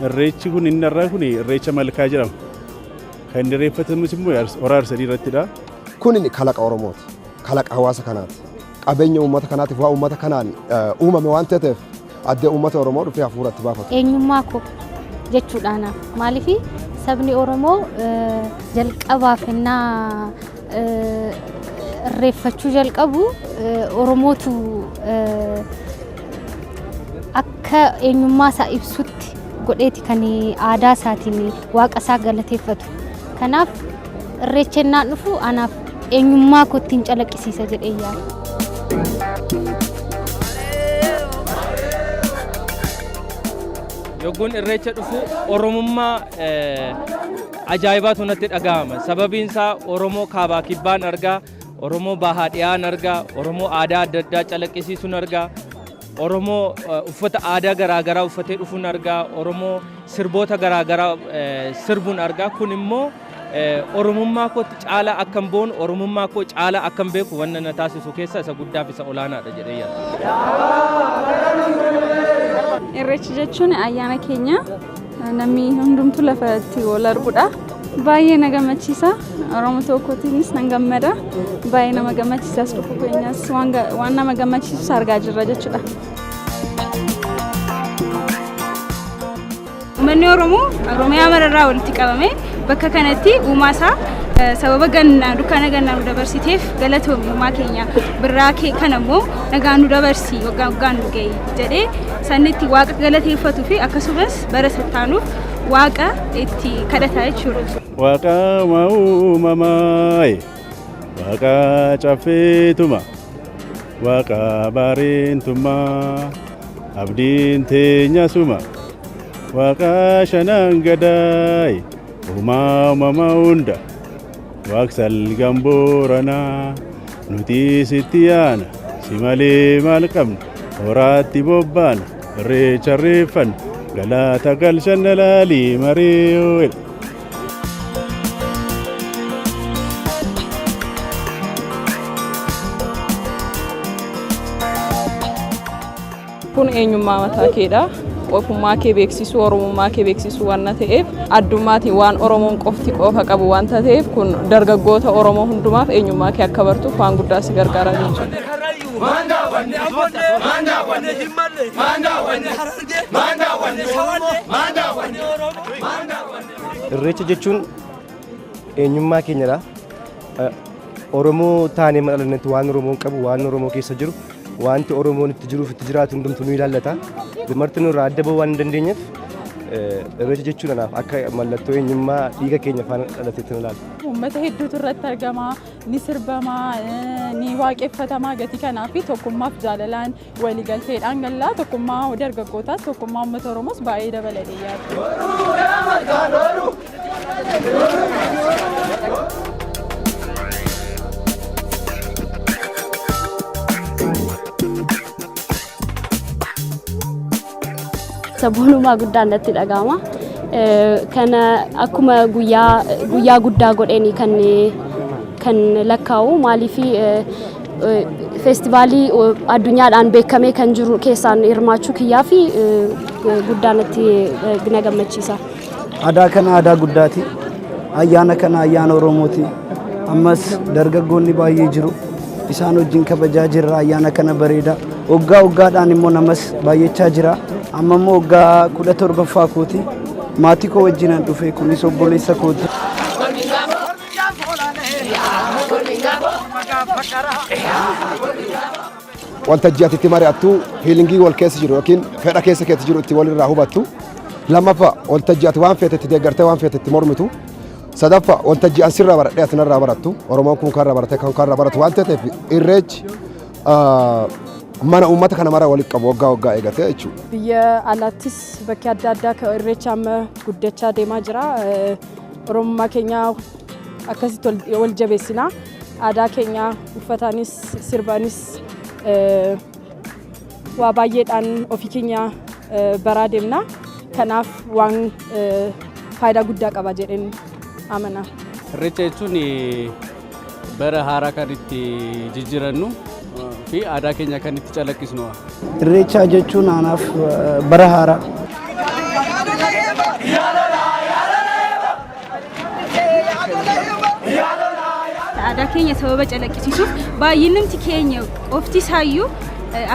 Irreechi kun inni irraa kun irreecha malkaa jedhama. Kan inni irreeffatamus immoo hora Arsadii irrattidha. Kun kalaqa Oromooti. Kalaqa hawaasa kanaati. Qabeenya uummata kanaatiif waa uummata kanaan uumame waan ta'eef addee uummata Oromoo dhufee hafuuratti baafatu. Eenyummaa koo jechuudhaana. Maaliif sabni Oromoo jalqabaaf ennaa irreeffachuu jalqabu Oromootu akka eenyummaa isaa ibsutti godheeti kan aadaa isaatiin waaqa isaa galateeffatu. Kanaaf irreecha ennaan dhufu anaaf eenyummaa koo ittiin calaqqisiisa jedhee yaada. Yogguun irreecha dhufu Oromummaa ajaa'ibaatu natti dhaga'ama. Sababiin isaa Oromoo kaabaa kibbaan argaa, Oromoo bahaa dhiyaan argaa, Oromoo aadaa adda addaa calaqqisiisuun argaa, Oromoo uffata aadaa garaagaraa uffatee dhufuun argaa, Oromoo sirboota garaagaraa sirbuun argaa. Kun immoo Oromummaa kootti caalaa akkan boonu, Oromummaa koo caalaa akkan beeku wanna na taasisu keessa isa guddaa fi isa olaanaadha jedhee yaada. Irreechi jechuun ayyaana keenya namni hundumtuu lafa itti wal arguudha. Baay'ee na gammachiisa. Oromoo tokkootiinis nan gammada. Baay'ee nama gammachiisas dhufu keenyas waan nama gammachiisus argaa jirra jechuudha. Uummanni Oromoo Oromiyaa mararraa walitti qabame bakka kanatti uumaa isaa sababa gannaa dukkana gannaa nu dabarsiteef galatoomi uumaa keenya birraa kee kana immoo nagaan nu dabarsi waggaa waggaan nu gahi jedhee sanni itti waaqa galateeffatuu fi akkasumas bara sattaanuuf waaqa itti kadhata jechuudha. Waaqa uumamaa, Waaqa caffeetuma, Waaqa baareentummaa, abdiin teenya suma, Waaqa shanan gadaay, uumaa uumama hunda, Waaq salgan booranaa, nuti sitti yaana, si malee maal qabna, horaatti bobbaana, irreecha irreeffanna, galata galchanna laalii maree. Kun eenyummaa mataa keedha. Qofummaa kee beeksisuu, Oromummaa kee beeksisuu waan ta'eef addummaatiin waan Oromoon qofti qofa qabu waan ta'eef kun dargaggoota Oromoo hundumaaf eenyummaa kee akka bartuuf waan guddaa si gargaara jechuudha. Irreecha jechuun eenyummaa keenyadha. Oromoo taanee mana dhalannetti waan Oromoon qabu, waan Oromoo keessa jiru, wanti Oromoon itti jiruuf itti jiraatu hundumtuu nu ilaallata. Marti nurraa adda bahuu waan hin dandeenyeef irreecha jechuun anaaf akka mallattoo eenyummaa dhiiga keenya faana dhalateetti ilaala. Uummata hedduutu irratti argama, ni sirbama, ni waaqeffatama gatii kanaa fi tokkummaaf jaalalaan waliigalteedhaan gallaa tokkummaa dargaggootaas tokkummaa uummata Oromoos baay'ee dabalatee yaadu. Sabboonummaa guddaan natti dhaga'ama. Kana akkuma guyyaa guyyaa guddaa godheeni kan lakkaa'u maaliif feestivaalii addunyaadhaan beekamee kan jiru keessaan hirmaachuu kiyyaa fi guddaa natti na gammachiisa. Aadaa kana aadaa guddaati. Ayyaana kana ayyaana Oromooti. Ammas dargaggoonni baay'ee jiru. Isaan wajjin kabajaa jirra ayyaana kana bareeda. Waggaa waggaadhaan immoo namas baay'achaa jira. Amma immoo waggaa 17ffaa kooti. Maatii koo wajjinan dhufe, kunis obboleessa kooti. Waltajjii ati itti mari'attu, feelingii wal keessa jiru yookiin fedha keessa keessa jiru itti walirraa hubattu. Lammaffaa, waltajjii ati waan feete itti deeggartee waan feete itti mormitu. Sadaffaa, waltajjii an sirraa baradhee ati narraa barattu. Oromoon kun kanarraa baratee kan kanarraa baratu waan ta'eef irreechi mana uummata kana mara walitti qabu waggaa waggaa eegatee jechuudha. Biyya alaattis bakki adda addaa irreecha amma guddachaa deemaa jira. Oromummaa keenya akkasitti wal jabeessina. Aadaa keenya uffataanis sirbaanis waa baay'eedhaan ofii keenya baraa deemna. Kanaaf waan faayidaa guddaa qaba jedheen amana. Irreecha jechuun bara haaraa kan itti jijjiirannu fi aadaa keenya kan itti calaqqisnu. Irreechaa jechuun anaaf bara haaraa. Aadaa keenya sababa calaqqisiisuuf baay'inumti keenya qofti isaayyuu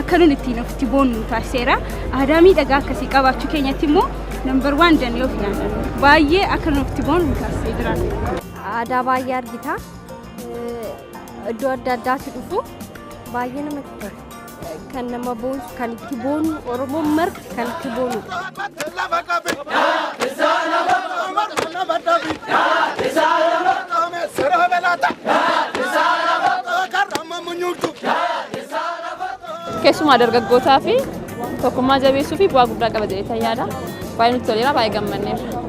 akka nun ittiin ofitti boonnu taasiseera. Aadaa miidhagaa akkasii qabaachuu keenyatti immoo number one jennee of yaadna. Baay'ee akka nun ofitti boonnu taasisee jira. Aadaa baay'ee argita. Iddoo adda addaatti dhufu baay'ee namatti tola. Kan nama boonsu, kan itti boonu, Oromoon marti kan itti boonudha. Keessumaa dargaggootaa fi tokkummaa jabeessuu fi bu'aa guddaa qaba jedhee yaada. Baay'ee nutti toleera, baay'ee gammanneerra.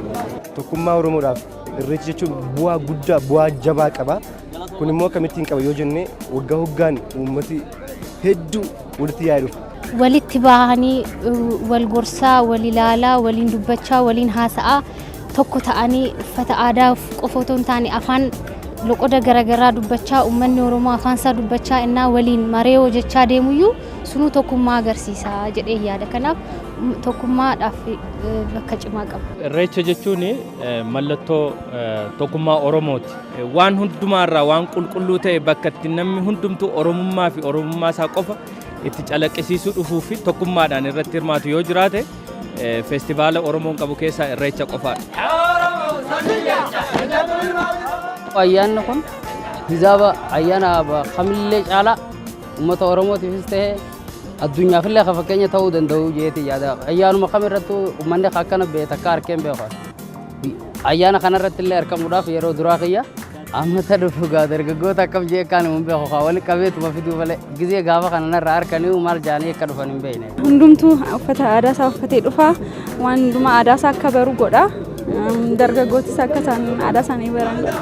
Tokkummaa Oromoodhaaf Irreechi jechuun bu'aa guddaa, bu'aa jabaa qaba. Kun immoo akkamittiin qaba yoo jenne, waggaa waggaan uummati hedduu walitti yaa'ee dhufa. Walitti bahanii wal gorsaa, wal ilaalaa, waliin dubbachaa, waliin haasa'aa, tokko ta'anii, uffata aadaa qofa otoo hin taane afaan loqoda garaagaraa dubbachaa, uummanni Oromoo afaan isaa dubbachaa innaa waliin maree hojjechaa deemuyyuu sunuu tokkummaa agarsiisa jedhee yaada. Kanaaf tokkummaadhaaf bakka cimaa qaba. Irreecha jechuun mallattoo tokkummaa Oromooti. Waan hundumaarraa waan qulqulluu ta'e, bakka itti namni hundumtuu Oromummaa fi Oromummaa isaa qofa itti calaqqisiisuu dhufuu fi tokkummaadhaan irratti hirmaatu yoo jiraate, feestivaala Oromoon qabu keessaa Irreecha qofaadha. Ayyaanni kun hizaaba ayyaana kamillee caalaa uummata Oromootiifis ta'e addunyaafillee kan fakkeenya ta'uu danda'u jeeti yaada. Ayyaanuma kamirrattuu uummanni akkana beekta takka arkeen beeku. Ayyaana kanarratti illee argamuudhaaf yeroo duraa kiyya amma ta dhufu gaa dargaggoota akkam jee akkaan hin beeku kaa wali qabeetuma fiduu malee gizee gaafa kana narraa harkanii maal jaanii akka dhufan hin beekne. Hundumtuu uffata aadaa isaa uffatee dhufa. Waan hundumaa aadaa isaa akka baru godha. Dargaggootis akka isaan aadaa isaanii baran godha.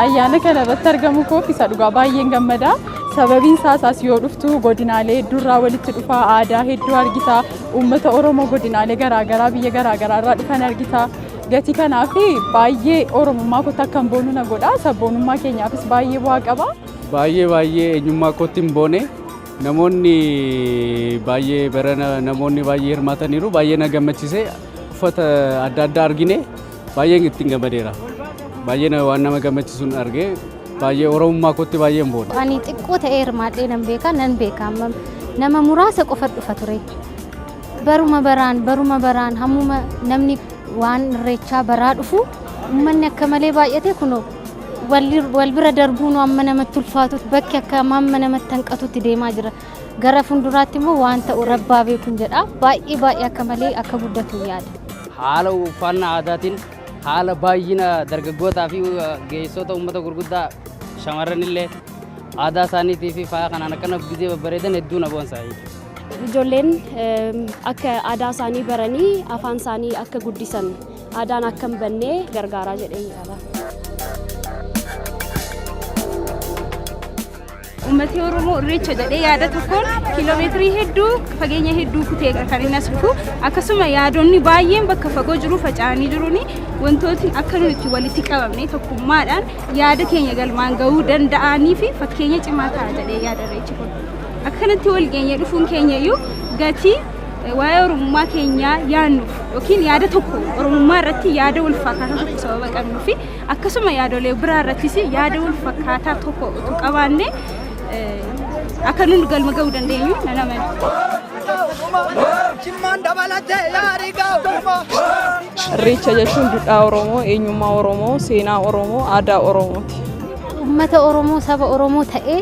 Ayyaana kana irratti argamu koof isa dhugaa baay'een gammada. Sababiin isaas as yoo dhuftu godinaalee hedduurraa walitti dhufa, aadaa hedduu argita, uummata Oromoo godinaalee garaagaraa, biyya garaagaraa irraa dhufan argita. Gatii kanaaf baay'ee Oromummaa kootti akkan boonu na godha. Sabboonummaa keenyaafis baay'ee bu'aa qaba. Baay'ee baay'ee eenyummaa kootti hin boone. Namoonni baay'ee barana namoonni baay'ee hirmaataniiru, baay'ee na gammachise. Uffata adda addaa argine, baay'een ittiin gammadeera. Baay'ee waan nama gammachisuun arge, baay'ee Oromummaa kootti baay'ee hin boone. Ani xiqqoo ta'ee hirmaadhee nan beeka, nan beeka, amma nama muraasa qofa dhufa ture. Baruma baraan, baruma baraan, hammuma namni waan Irreechaa baraa dhufu uummanni akka malee baay'ate. Kunoo wal bira darbuun amma namatti ulfaatutti, bakki akka amma namatti hanqatutti deemaa jira. Gara fuulduraatti immoo waan ta'u rabbaa beekuun jedha. Baay'ee baay'ee akka malee akka guddatu yaada. Haala uffannaa aadaatiin, haala baay'ina dargaggootaa fi geessota uummata gurguddaa, shamarran illee aadaa isaaniitii fi faaya kanaan akkana gizee babbareedan hedduu na boonsa. Ijoolleen akka aadaa isaanii baranii afaan isaanii akka guddisan, aadaan akka hin banne gargaaraa jedhee yaada. Uummatni Oromoo Irreecha jedhee yaada tokkoon kiiloomeetirii hedduu, fageenya hedduu kutee kan inni as dhufu, akkasuma yaadonni baay'een bakka fagoo jiru faca'anii jiruuni wantootni akka nuti itti walitti qabamne tokkummaadhaan yaada keenya galmaan gahuu danda'anii fi fakkeenya cimaa ta'a jedhee yaada Irreechi kun. Akkanatti wal geenyee dhufuun keenya iyyuu gatii waa'ee Oromummaa keenyaa yaannuuf yookiin yaada tokko Oromummaa irratti yaada wal fakkaataa tokko sababa qabnuu fi akkasuma yaadolee biraa irrattis yaada wal fakkaataa tokko utuu qabaanne akka nun galma ga'uu dandeenyu nan amana. Jimmaan dabalatee yaarii gaafuma. Irreecha jechuun duudhaa Oromoo, eenyummaa Oromoo, seenaa Oromoo, aadaa Oromooti. Uummata Oromoo, saba Oromoo ta'ee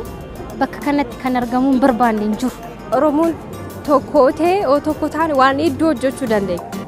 bakka kanatti kan argamuu hin barbaanne hin jiru. Oromoon tokko ta'ee, yoo tokko taane waan hedduu hojjechuu dandeenya.